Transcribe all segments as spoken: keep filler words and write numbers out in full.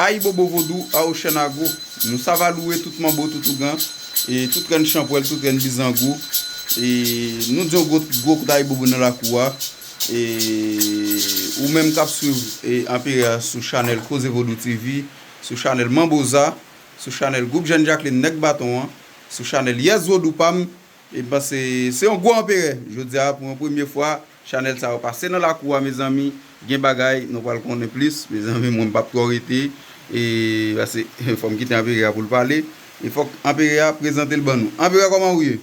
Ayibobo vodou a Oceanago. Nou sava louwe tout manbo, tout ougan, e tout rèn chanpwèl, tout rèn bizango. E nou di yon gwo, gwo kout ayibobo nan lakou a. E ou menm k ap swiv e Anperè a sou chanèl Koze Vodou T V, sou chanèl Manboza, sou chanèl Gwoup Jèn Jacqueline Nèg Baton an, sou chanèl Yes Vodou pa m, e m panse se yon gwo anperè. Jodi a, pou yon premye fwa, chanèl sa yo pase nan lakou a, mezanmi. Gen bagay, nou pral konnen plis. Mezanmi, mwen m p ap twò rete. E, pase, fò m kite anperè a pou l pale. E fòk anperè a prezante l ban nou. Anperè, kòman ou ye?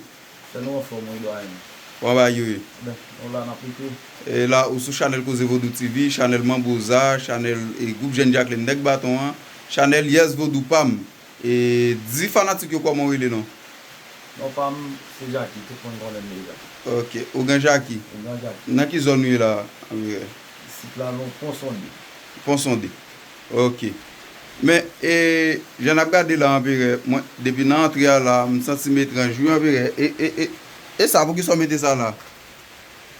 Fè nou anfòm, wi, dwayen. Kòman bagay yo ye? Ben, nou la, n ap rete. E la, ou sou chanèl Koze Vodou T V, chanèl Manboza, chanèl, e, Gwoup Jèn Jacqueline Nèg Baton an, chanèl Yes Vodou pa m. E di fanatik yo kòman w rele non? Non pa m, se Jacky, tout moun konnen m deja. Ok, Ougan Jacky. Ougan Jacky. Nan ki zòn ou ye la, anperè? Isit la, nou Pon Sonde. Pon Sonde. Ok. Men, e, jan n ap gade la, anperè, mwen, depi nan antre a la, m santi m etranj, wi, anperè. E, e, e, e sa, poukisa w mete sa la?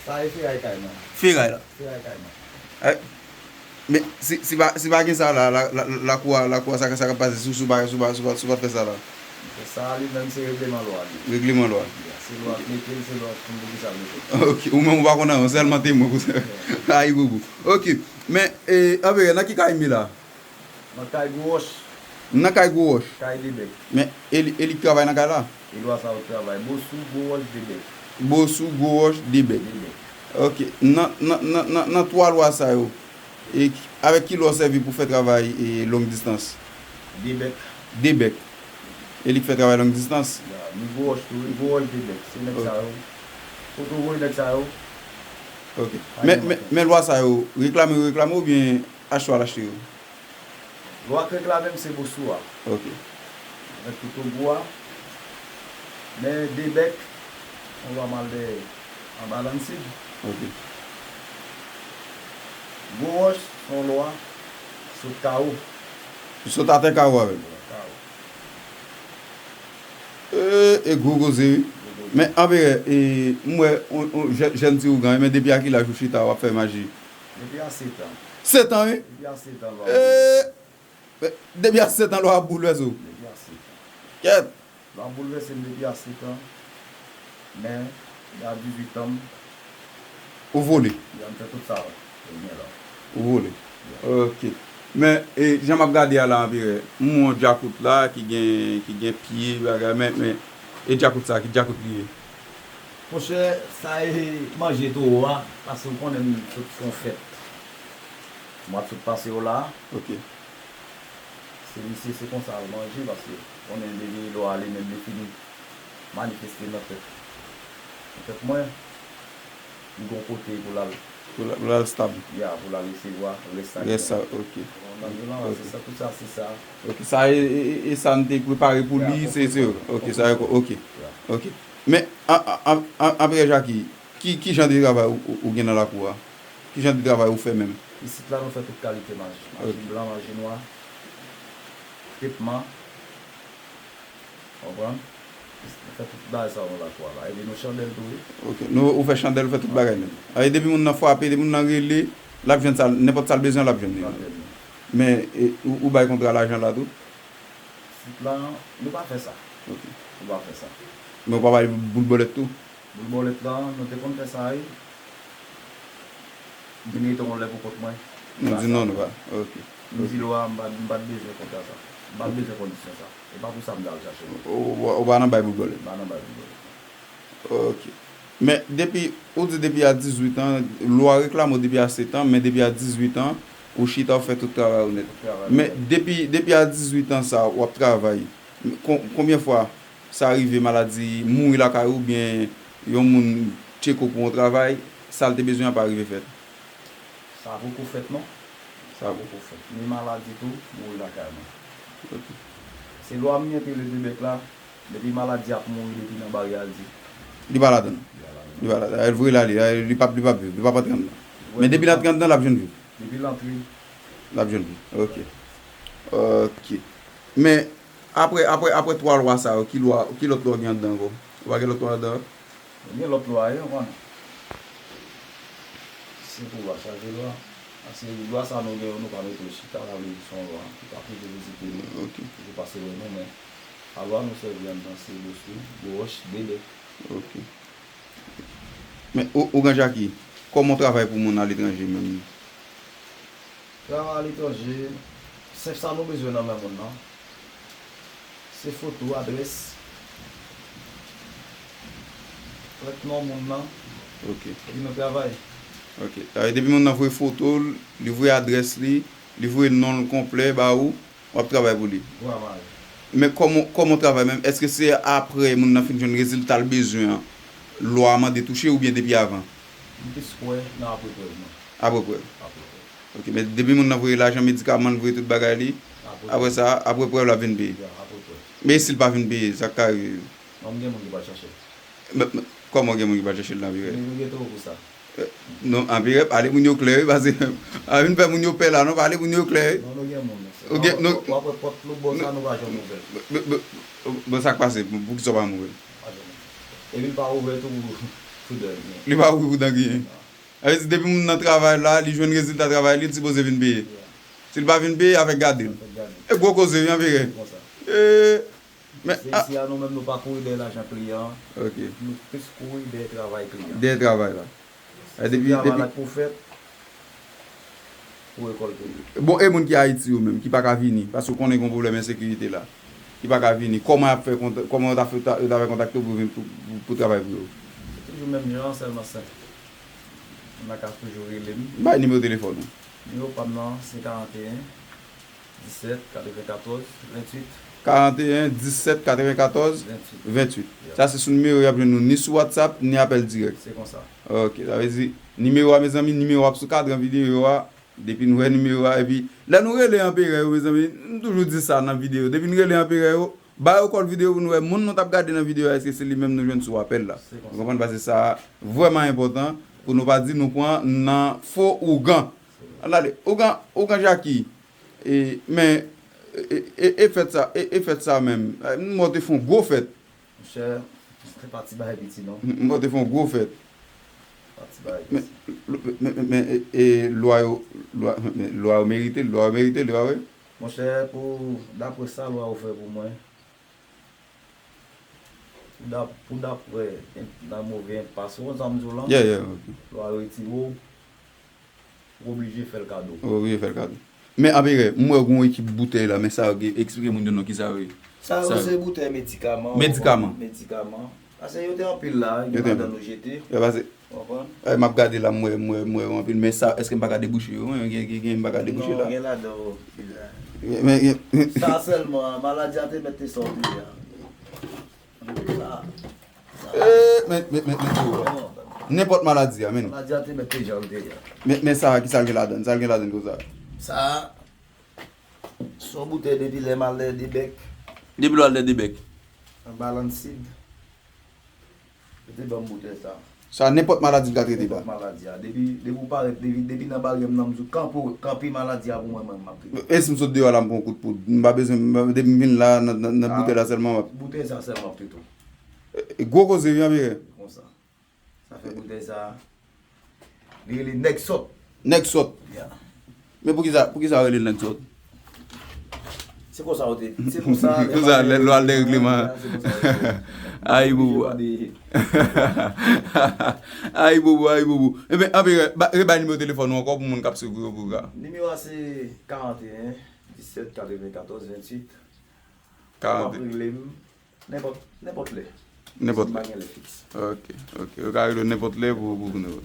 Sa e feray kay mwen. Feray la. Feray kay mwen. Eh, men si, si pa, si pa gen sa la, la, la, lakou a, lakou a, sa, sa k ap pase si, si w pa, si w pa, si w pa, si w pa t fè sa la? Sa li menm se regleman lwa li. Regleman lwa. Se lwa k mete l, se lwa k konn poukisa l mete l. Ok, ou menm ou pa konn anyen, sèlman temwen pou sa. Ayibobo. Ok, men, e, anperè, nan ki kay m ye la? Nan kay Gwo Wòch. Nan kay Gwo Wòch. Kay Debèk. Men, e li, e li k travay nan kay la? E lwa sa yo travay. Bosou, Gwo Wòch, Debèk. Bosou, Gwo Wòch, Debèk. Debèk. Ok. Nan, nan, nan, nan, nan twa lwa sa yo, e, avèk ki lwa w sèvi pou fè travay e long distans? Debèk. Debèk. E li k fè travay long distans? Ya, ni Gwo Wòch tou, wi, Gwo Wòch, Debèk. Se nèg sa yo. Kote w voye nèg sa yo? Ok. Men, men, men lwa sa yo, reklame yo reklame oubyen achte w al achte yo? Lwa k reklame m se Bosou a. Ok. Avèk Kotobo a. Men Debèk, yon lwa m al dèyè anba Lansid. Ok. Gwo Wòch, se yon lwa sot Kawo. Sot atè Kawo avè l. Kawo. E, e gwo koze, wi. Gwo koze. Men, anperè, e, m wè, on, on, jè-, jèn ti ougan, men depi a ki laj ou chita, w ap fè maji? Depi a sèt an. Sèt an, wi? Depi a sèt an, lwa. E, Depi a sèt an, lwa ap boulvèse w. Depi a sèt an. Kèt. Lwa ap boulvèse m depi a sèt an. Men, a dizuit an m. Ou vole. Ya, m fè tout sa yo gen la. Ou vole. Ya. Ok. Men, e, jan m ap gade a la, anperè, m wè yon djakout la ki gen, ki gen pye, bagay, men, men, e djakout sa, ki djakout li ye? Monchè, sa e manje towo a, paske w konnen m sot fè yon fèt. Mwa t sot pase yo la. Ok. Se misye, se konsa l manje, paske konnen depi lwa li menm li fin manifeste nan tèt, nan tèt mwen, li gon kote pou l al. Pou l, pou l al stab. Ya, pou l al resevwa rès sa ki rès sa, ok. Nan nou lan, se sa, tout sa, se sa. Ok, sa e, e, e, e sa n te prepare pou li, se, se, ok, sa e, ok, ok. Men, an, an, an, an, anperè Jacky, ki, ki jan de travay ou, ou, ou gen nan lakou a? Ki jan de travay ou fè menm? Isit la, nou fè tout kalite maji. Maji blan, maji nwa, tretman. Konprann? Nou fè tout bagay sa yo nan lakou a la. Epi nou chandèl tou, wi. Ok. Nou, ou fè chandèl, ou fè tout bagay nèt. Ayi, depi moun nan frape, depi moun nan rele, l ap jwenn sa, nenpòt sa l bezwen, l ap jwenn li. L ap jwenn li. Men, e, ou, ou bay kontra lajan la tou? Sit la, nou pa fè sa. Ok. Nou pa fè sa. Men ou pa bay boul bòlèt tou? Boul bòlèt la, nou te konn fè sa, wi. M vin rete yon lè pou kont mwen. Nou di non, nou pa. Ok. M di lwa, m pa, m pa t bezwen kontra sa. M pa t bezwen kondisyon sa. E pa pou sa m t al chache l. Ou, ou, ou pa nan bay boul bòlèt? M pa nan bay boul bòlèt. Ok. Men depi, ou di depi a dizuit an, lwa reklame w depi a sèt an, men depi a dizuit an, ou chita, ou fè tout travay ou nèt. Tout travay ou nèt. Men depi, depi a dizuit an sa, w ap travay. Kon-, konbyen fwa sa rive maladi mouri lakay ou, oubyen yon moun tcheke w pou yon travay, sa l te bezwen an pa rive fèt? Sa poko fèt non. Sa poko fèt. Ni maladi tou, mouri lakay mwen. Ok. Se lwa m li antre le de bèk la, depi maladi ap mouri depi nan baryè a l di. Li pa ladan l. Li pa ladan l. Li pa ladan l. Li pa, li pa viv, li p ap antre anndan. Men depi l antre anndan, l ap jwenn vi. Depi l antre. L ap jwenn vi. Ok. Ok. Men Apre, apre, apre twa lwa sa yo, ki lwa, ki lòt lwa gen anndan ankò? Ou pa gen lòt lwa anndan? Gen lòt lwa, wi, ou konnen. Se pou lwa chaje lwa. Se lwa sa nou gen yo, nou pa mete yo chita, sa vle di se yon lwa ki pa toujou vizite nou, toujou pase wè nou, men pa lwa nou sèvi anndan se Boswi, Gwo Wòch, Debèk. Ok. Men, o- Ougan Jaki, kòman w travay pou moun aletranje menm? Travay aletranje, senp sa nou bezwen nan men moun nan. Se foto, adrès, prèt non moun nan, epi nou travay. Ok. Sa vle depi moun nan voye foto l, li voye adrès li, li voye non l konplè ba ou, w ap travay pou li. Men kòman, kòman w travay menm? Èske se apre moun nan fin jwenn rezilta l bezwen an, lwa a mande touche oubyen depi avan? M plis kwè nan apre prèv mwen. Apre prèv. Apre prèv. Ok, men depi moun nan voye lajan, medikaman, l voye tout bagay li, apre sa, apre prèv l ap vin peye. Men e si l pa vin peye, sa k ka rive? Non, m gen moun ki pral chache l. Men, men, kòman gen moun ki pral chache l nan Anperè? Nou gen twouvo pou sa. Non, Anperè, pale moun yo klè, wi, paske a vin fè moun yo pè la, non, pale moun yo klè, wi. Non, nou gen moun. W ap wè pòt lòtbò sa, nou pa janm ouvè l. Bon, sa k pase? Poukisa w pa janm ouvè l? Epi l pa ouvè tou pou dan griyen. Li pa ouvri pou dan griyen. Sa vle di, depi moun nan travay la, li jwenn rezilta travay li, li sipoze vin peye. Si l pa vin peye, afè gade l. E gwo koze, wi, Anperè. E, men, se isi a, nou menm, nou pa kouri dèyè lajan kliyan an. Ok. Nou plis kouri dèyè travay kliyan an. Dèyè travay la. Se travay la pou fèt. Pou rekòlte. Bon, e moun ki Ayiti yo menm, ki pa ka vini, paske w konnen gen yon pwoblèm ensekirite la, ki pa ka vini, kòman y ap fè kontak, kòman yo ta fè, yo ta fè kontakte w pou vin, pou, pou, pou travay pou yo? Se toujou menm jan an, sèlman senp. Moun nan ka toujou rele m. Bay nimewo telefòn ou. Nimewo pa m nan, se karanteyen, disèt, katrevenkatòz, venntuit. Karanteyen, disèt, katrevenkatòz, venntuit. Sa se sou nimewo y ap jwenn nou, ni sou WhatsApp, ni apèl dirèk. Se konsa. Ok, sa vle di, nimewo a, mezanmi, nimewo a ap sou kadran videyo a. Depi n wè nimewo a, epi lè nou rele Anperè yo, mezanmi, m toujou di sa nan videyo. Depi n rele Anperè yo, ba yo kòl videyo pou nou wè moun nou t ap gade nan videyo a, èske se li menm nou jwenn sou apèl la. Ou konprann? Paske sa vrèman enpòtan pou nou pa di nou pran nan fo ougan. Ann ale, ougan, ougan Jaki. E, men, e, e, e fèt sa, e, e fèt sa menm. E, m wè w te fè yon gwo fèt. Monchè, se pa ti bagay piti non. M wè w te fè yon gwo fèt. Pa ti bagay piti. Men, men, men, men, e, e, lwa yo, lwa, men, lwa yo merite l, lwa yo merite l, lwa yo. Monchè, pou, daprè sa lwa yo fè pou mwen, pou dap-, pou daprè la move enpas, ou konn sa m di w lan? Yeah, yeah, ok. Lwa yo retire w, ou oblije fè l kado. Ou oblije fè l kado. Men Anperè, m wè gen yon ekip boutèy la, men sa yo, eksplike moun yo non, kisa yo ye? Sa yo se boutèy medikaman. Medikaman. Medikaman. Paske yo te anpil la, gen ladan nou jete. Yo pase. Ou konprann? Eh, m ap gade la, m wè, m wè, m wè yo anpil, men sa, èske m pa ka debouche yo? Wi, gen, gen, gen, m pa ka debouche la. Non, gen ladan yo. Men, men, sa sèlman, maladi a te mèt te sòti a. Sa, sa. Eh, men, men, men, men, men, nenpòt maladi a, men. Maladi a te mèt te jan l te ye a. Men, men sa, kisa l gen ladan? Sa l gen ladan konsa? Sa, se yon boutèy depi lè m al dèyè Debèk. Depi lè w al dèyè Debèk. Anba Landseed. Yo te ban m boutèy sa. Sa, nenpòt maladi l ka trete la. Nenpòt maladi a. Depi, depi w parèt, depi, depi nan baryè m nan, m di w kanpe, kanpe maladi a pou mwen, mwen, m ap trete. E si m sot deyò la, m pran kout poud? M pa bezwen, m pa, depi m vin la, nan, nan, nan boutèy la sèlman m ap. Boutèy sa sèlman ap trete w. E, e gwo koze, wi, Anperè. Konsa. Sa fè boutèy sa, li rele nèg sòt. Nèg sòt. Yeah. Men poukisa, poukisa yo rele l nèg sòt? Se konsa yo te, se konsa. Konsa, lè, lè w al dèyè regleman. Se konsa yo te. Ayibobo. Ayibobo, ayibobo. Ebyen, Anperè, ba, rebay nimewo telefòn ou ankò pou moun k ap swiv ou yo pou ka. Nimewo a se karanteyen, disèt, katrevenkatòz, venntuit. Karanteyen. W ap rele m. Nenpòt, nenpòt lè. Nenpòt lè. M pa gen lè fiks. Ok, ok. Yo ka rele w nenpòt lè pou, pou, pou nou.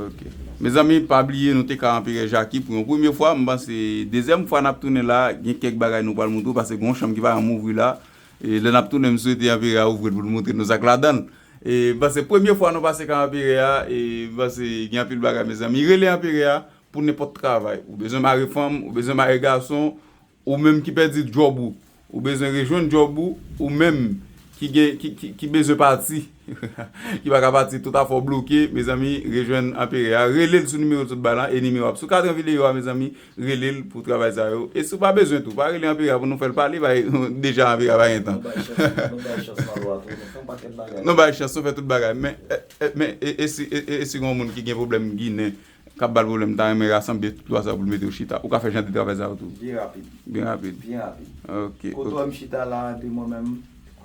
Ok. Mezanmi, pa bliye, nou te ka Anperè Jaki pou yon premye fwa. M panse dezyèm fwa n ap tounen la, gen kèk bagay nou pral montre w, paske gen yon chanm ki pa janm ouvri la. E lè n ap tounen, m swete Anperè a ouvri l pou l montre nou sa k ladan l. E m panse premye fwa nou pase ka Anperè a, e m panse gen anpil bagay, mezanmi. Rele Anperè a pou nenpòt travay. Ou bezwen mare fanm, ou bezwen mare gason, ou menm ki pèdi djòb ou, ou bezwen rejwenn djòb ou, ou menm ki gen, ki, ki, ki bezwen pati, ki pa ka pati, tout afè w bloke, mezanmi, rejwenn Anperè a, rele l sou nimewo l sot bay la, e nimewo ap sou kadran videyo a, mezanmi, rele l pou travay sa yo. E si w pa bezwen tou, pa rele Anperè a pou nou fè l pale, bay, deja Anperè a pa gen tan. Nou bay chans, nou bay chans Malwa tou, nou fè yon pakèt bagay. Nou bay chans, nou fè tout bagay, men, e, e, men, e, e si, e, e, e si gen yon moun ki gen pwoblèm ginen, k ap ba l pwoblèm, ta renmen rasanble tout lwa sa pou l mete yo chita. Ou ka fè jan de travay sa yo tou. Byen rapid. Byen rapid. Byen rapid. Ok. Kote w wè m chita la, de mwen menm,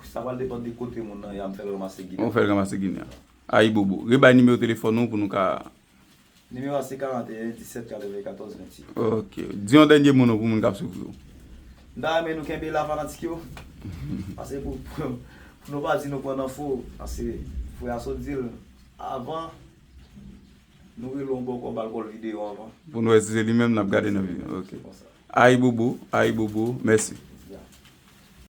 sa pral depann de kote moun nan ye, a m fè l ranmase Ginen. Ou fè l ranmase Ginen. Ayibobo. Rebay nimewo telefòn ou pou nou ka. Nimewo a se karant e en, disèt, katreven katòz, venntuit. Ok. Di yon dènye mo non pou moun k ap swiv ou. M ta renmen nou kenbe la fanatik yo. Paske pou, pou, pou nou pa di nou pran nan fo, paske frè a sot di l avan, nou rele yon bòkò, ba l kòl videyo anvan. Pou nou wè si se li menm n ap gade nan videyo. Ok. Se konsa. Ayibobo, ayibobo, mèsi.